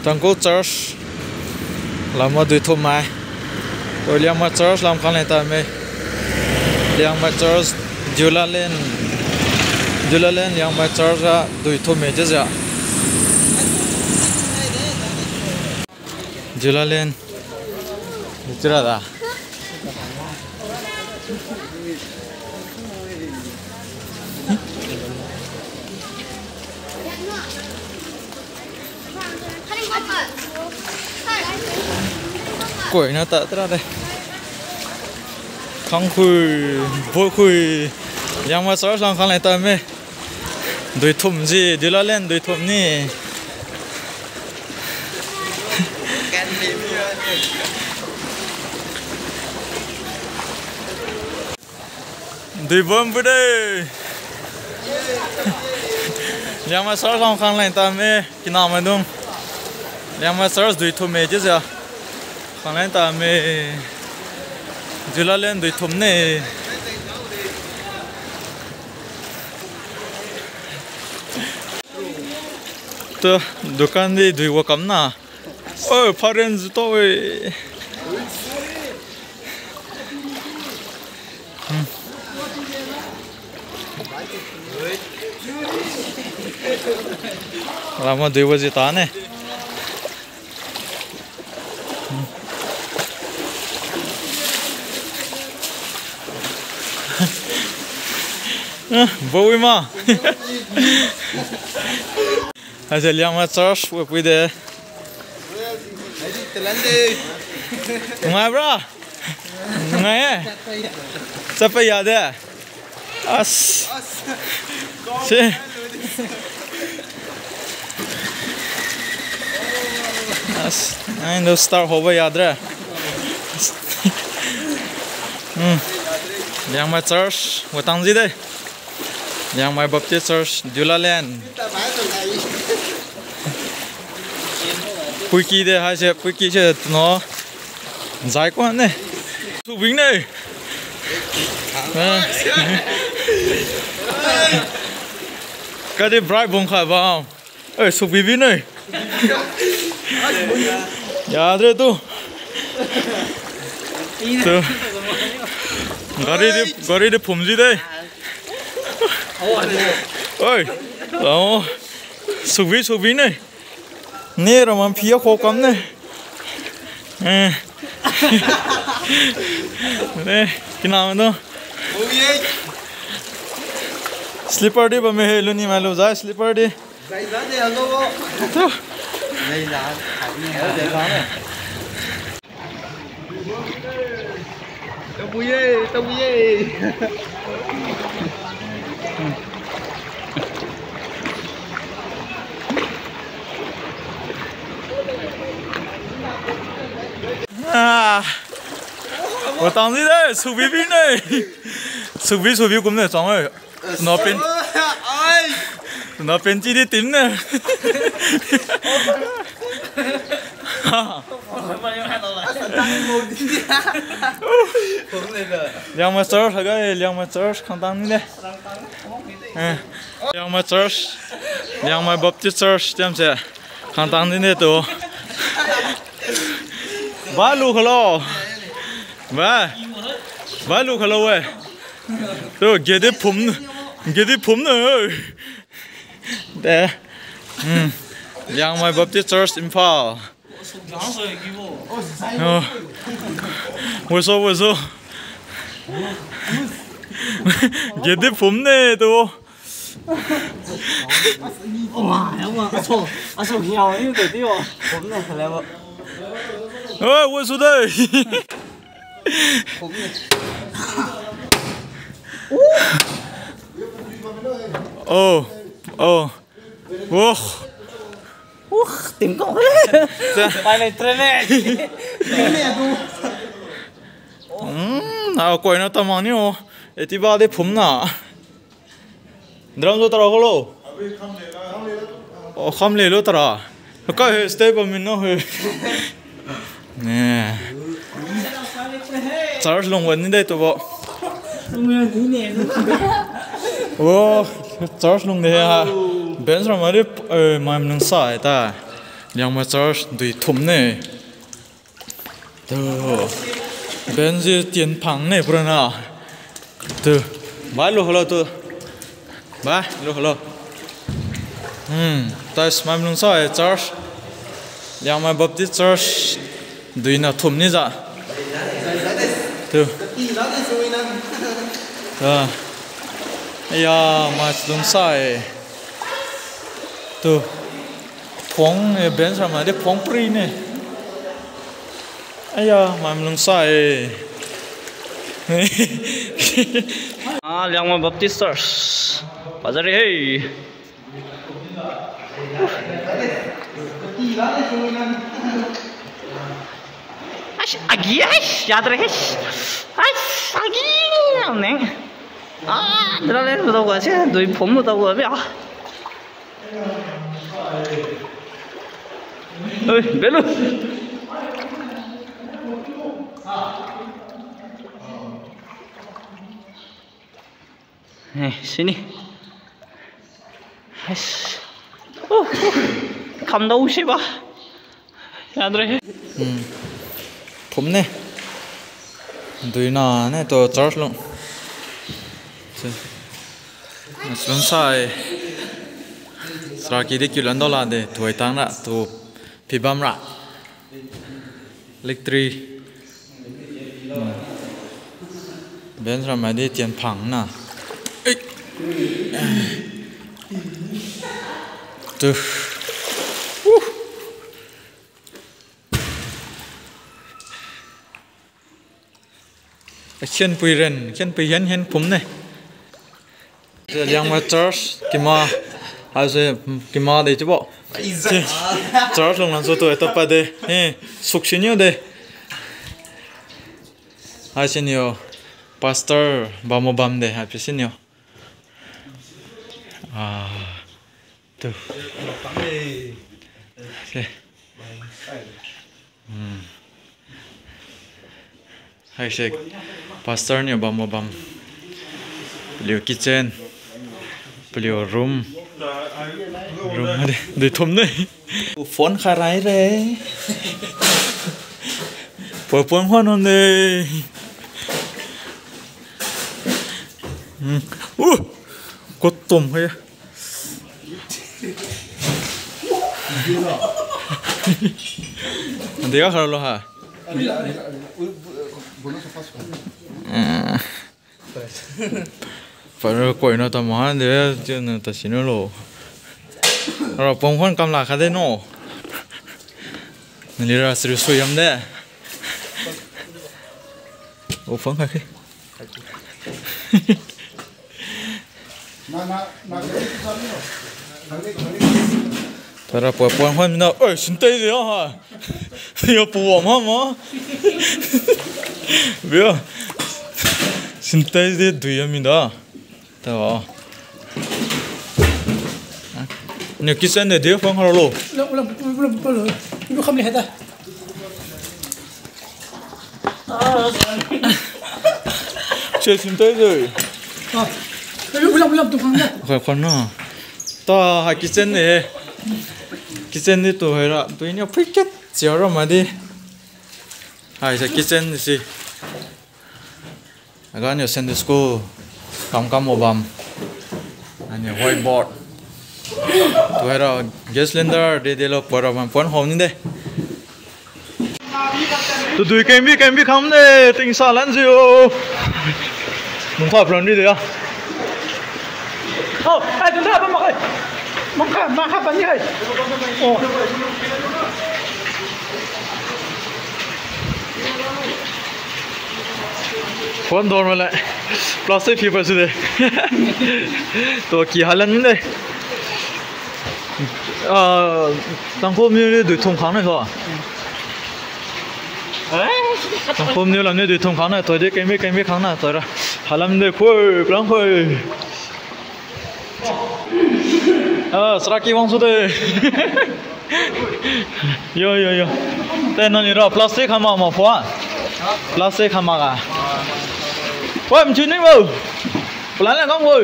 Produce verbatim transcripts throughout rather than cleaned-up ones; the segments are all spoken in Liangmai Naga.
Tangkhul Church lam ma dui thum mai. Oi, Liangmai Church lam khang leng tame. Liangmai Church, Jubilee Lane. Jubilee Lane, Liangmai Church a dui thum me chiujiu. Jubilee Lane. Chira da. Koina ta tra de. Khangkhui, boikhui. Liangmai Church lang khang leng tame. Dui thum ji, Jubilee Lane dui thum ni. Dui bam bu de. Liangmai Church lang khang leng tame, kinamaidung. Liangmai Church dui thum me chiujiu. Khang leng tame. Jubilee Lane dui thum ne. Tu, dukan di dui wa kam na. Oh, foreign juto e. Hmm. Lam ma dui wa ji ta ne. Hmm. Eh, bawi ma. Haise Liangmai Church wa pui de. Nungai bra? Nungai e? Chapa ya de. As. Si. As. Ai, ndo star hoba yadre. Hmm. Liangmai Church, watang ji de. Liangmai Baptist Church, Jubilee Lane. Puiki de haise, puiki se no. Zai ko ne. Subing ne. Ah. Kadi bright bung kha ba. Eh, subi bi ne. Yadre tu. Tu. Gari di, gari di phum ji de. Oi. Lao. Subi, subi ne. Ne, Roman phi a kho kam ne. Eh. Ne, kinamaidung. Slipper di bamme he, luni mai lu zai, slipper di. Zai zai de, hello. Tu. Zai zai, zai zai ne. Tabuye, tabuye. Ah. Watang di de, subi bi ne. Subi, subi kum ne, chang e. Suna pen. Ai. Suna pen chi di tim ne. Liangmai Church, haga, Liangmai Church, khangtang ni de. Eh, Liangmai Church, Liangmai Baptist Church, tiam se. Khangtang ni de tu. Ba lu khalo. Ba. Ba lu khalo we. Tu, gate phum, gate phum na. De. Hmm. Liangmai Baptist Church, Imphal. Oh. Waso, waso. Gate phum ne tu. Wa, ya wa, aso, aso hiao ni de ti wa. Phum ne khala wa. Oh, waso de. Oh, oh. Oh. Uh, tingkong. Sa- Pai lai tre ne. Hmm, na koi na tamang ni o. Eti ba de phum na. Drum jo tara ko lo. O, kham le lo tara. Ka he step a min no he. Ne. Church lung wan ni de tu bo. O, church lung de ha. Bench ram ma de, eh, mai nang sa ta. Liangmai church dui thum ne. Tu. Benji tienphang ne purana. Tu. Bai lu hello tu. Bai lu hello. Hmm. Tai smai lungsa e church. Liangmai Baptist Church. Duina thum ni ja. Tu. Ah. Aya, mai lungsa e. Tu. Phung, eh, bench ramai di phung pri ne. Aya, mai lungsa e. Ah, Liangmai Baptist Church. Bazar hai. Aish, agi, aish, yadra, aish. Aish, agi, neng. Ah, dra le, dra ga se, dui phom dra ga bia. Oi, belu. Eh, sini. Hais. Oh, oh. Khamdao siba. Yadra he. Hmm. Thum ne. Duina ne tu church lung. Lungsai. Saraki di kiu lando la de. Tuai tang na tu pibam ra. Electric. Hmm. Bench ramai di tienphang na. Eh. Tu. Uh. Khenpui ren, khenpui hen hen pum ne. Liangmai church, kima, haise, kima de chiubo. Church lung langsu tu, tapa de. Eh, suk siniu de. Haisiniu, pastor, bambo bam de, haisiniu. Ah, tu. Okay. Hmm. Haise pastor niu bambo bam. Paliu kitchen. Paliu room. Room de, de thum ne. Phone kharai re. Poi phone khan on de. Hmm. Uh, kotom hai. Dia khar lo ha. Eh. Para koi na ta mahan de, chiu na ta sino lo. Ra pom khon kam la kha de no. Nali ra sri sui yam de. O phone kha khe. Tara pua pua hon na, oi, sintei de ha. Yo pu wa ma ma. Bia. Sintei de dui ya mi da. Ta wa. Ni kitchen de de phone haro lo. Ulam, ulam, ulam, ulam, ulam. Ibu kami hada. Che sintei de. Ah, ulam, ulam, tu khang da. Khoi khon na. Ta ha kitchen de. Kitchen de tu hai ra. Tu ini pui ket sia ra ma de. Haise kitchen de si. Aga niu Sunday school kam kam bo bam. Aniu whiteboard. Tuhoira gas cylinder de de lo pora bam pon hom ni de. Tudui kengbi kengbi kham de tingsa lan jiu. Mungkha plan ni de ya. Oh, ai tu da ba mak ai. Mungkha ma kha pan ni hai. Oh. Phone dor male. Plastic paper su de. Tu ki halan de. Ah, Tangkhul mi ni dui thum khang na so. Tangkhul mi lam ni dui thum khang na, tu de kengbi kengbi khang na, tu ra. Halan de khoi, plan khoi. Ah, saraki wang su de. Yo, yo, yo. Te nani ra plastic khama ma phua. Plastic khama ga. Wah, mchu ni bo. Pelan lang kang bo.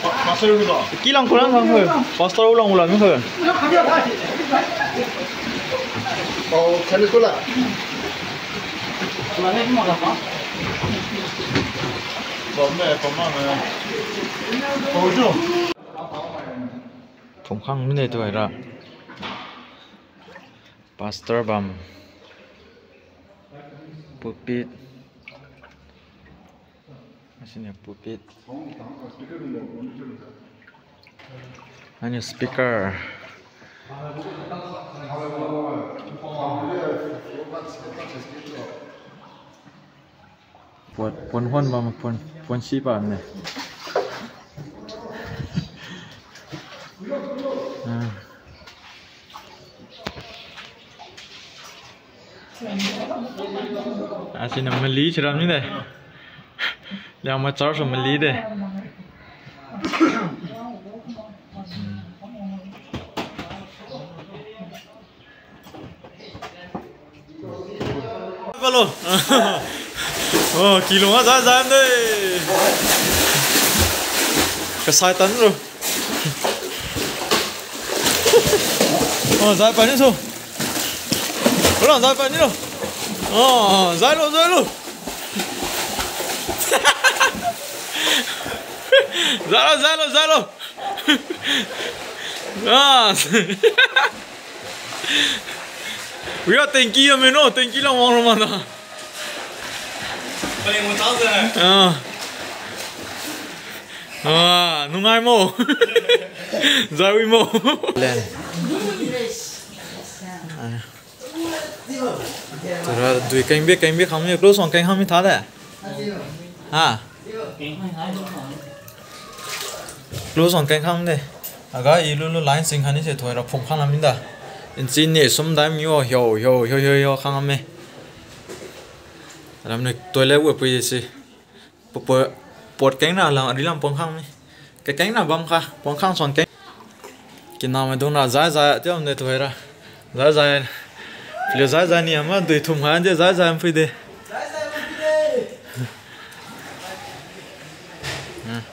Pastor ni ba. Kilang kulang kang bo. Pastor ulang ulang ni bo. Oh, Sunday school ah? Phumkhang mine tuhoira. Pastor bam. Pulpit. Asiniu pulpit. Aniu speaker. Puan, puan hon bam, puan, puan si bam ne. Ah. Asiniu mali siram ni de. Liangmai church mali de. Hello. Oh, kilung a zai zai de. Kasai tan lo. Oh, zai pa ni so. Wala, zai pa ni lo. Oh, zai lo, zai lo. Zai lo, zai lo, zai lo. Ah. Wi a tengki a mino, tengki la wang lo mana. Paliang mo chang se. Ah. Ah, nungai mo. Zawi mo. Len. Ah. Tura dui kengbi, kengbi khang mi, close wang keng khang mi tha de. Ha. Close wang keng khang de. Aga i lu lu line sing khani se thoira phum khang lam da. Inchi ne sum dai mi o, hio, hio, hio, hio, hio, khang lam me. Lam ne toilet wo pui si. Pu, pu, pot keng na lam, ari lam pon khang mi. Ke keng na bam kha, pon khang suang keng. Kina mai dung na zai zai, tiam de thoira. Zai zai. Pli zai zai ni ama dui thum kha de zai zai pui de. Hmm.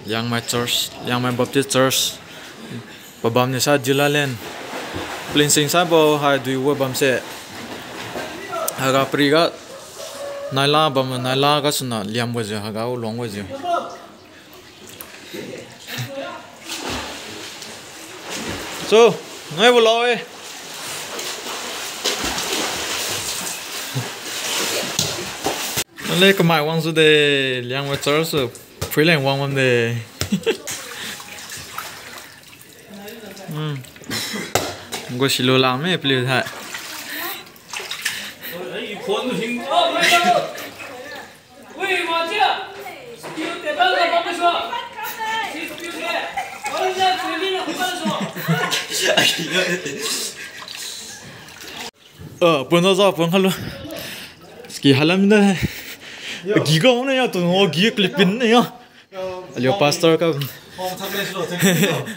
Liangmai Church, Liangmai Baptist Church. Pabam ni sa Jubilee Lane. Plinsing sa bo hai dui wo bam se. Haga pri ga naila bam, naila ga suna liam wo jiu, haga u luang wo jiu. So, ngai bo lao e. Ale kamai wang su de, Liangmai Church su, phuileng wang wang de. Hmm. Go silo lang me, pli thai. Ah, pun za, pun khalu. Ski halam da. Gi ga ne ya tu, ho gi clip in ne ya. Alio pastor ka.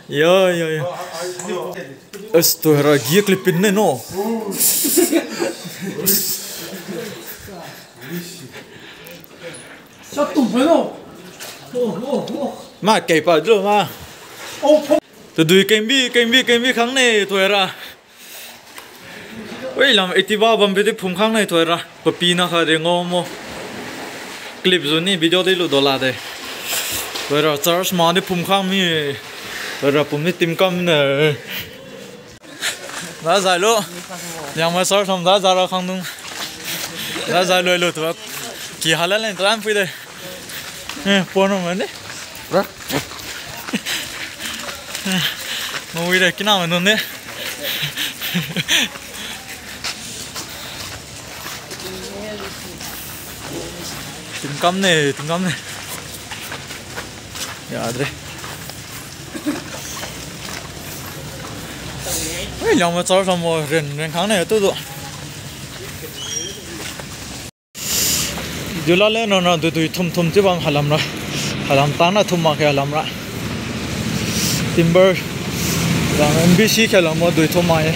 Yo, yo, yo. As tu hera gi clip in ne no. Sa tu pe no. Ma kei pa jo ma. Tu dui kengbi, kengbi, kengbi khang ne tu hera. Ui, lam Activa bam bidi phum khang nai thoira. Papi na kha de ngao mo. Clip zu ni video di lu dola de. Thoira church ma di phum khang mi. Thoira pum ni tim kam na. Da zai lo. Yang ma church ham da zai ra khang dung. Da zai lo lo tu. Ki hala len tram pui de. Eh, pon ma ni. Ra. Ngui de kina ma nune. Tingkam ne, tingkam ne. Yadre. Ui, yang ma char sam mo ren, ren khang ne tu tu. Jubilee Lane nona dui dui thum thum chiu bam halam ra. Halam tang na thum mak khe halam ra. Timber. Yang M B C khe lam mo dui thum mak e.